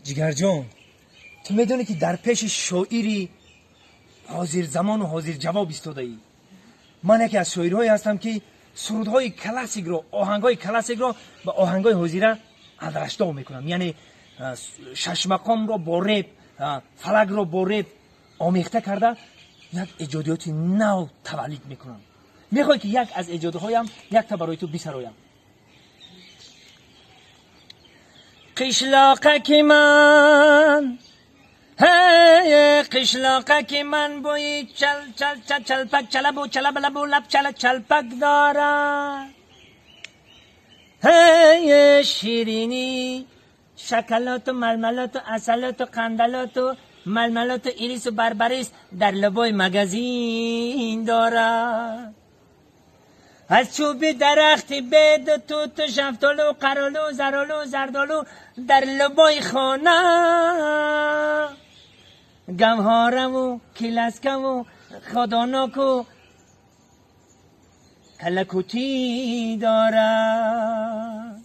Ҷигарҷон, ту медонӣ, ки дар пеши шоири ҳозирзамону ҳозирҷавоб истодаӣ. Ман яке аз шоирҳое ҳастам, ки сурудҳои классикро, оҳангҳои классикро ба оҳангҳои ҳозира алраштов мекунам, яъне шашмақомро бо реп, фалакро бо реп омехта карда, як эҷодиёти нав таваллуд мекунам. Мехоҳӣ, ки як аз эҷодҳоям якта барои ту бисароям? Қишлоқаки ман, қишлоқаки ман бӯи чал чал чал чалпак, чалабу чалабалабу лаб чала чалпак дорад. Ширинӣ, шоколату малмалоту асалоту қандалоту малмалоту ирису барбарис дар лабои магазин дорад. Аз чӯби дарахти беду туту шафтолу қаролу заролу зардолу дар лабои хона, гавҳораву киласкаву ходоноку калакутӣ дорад.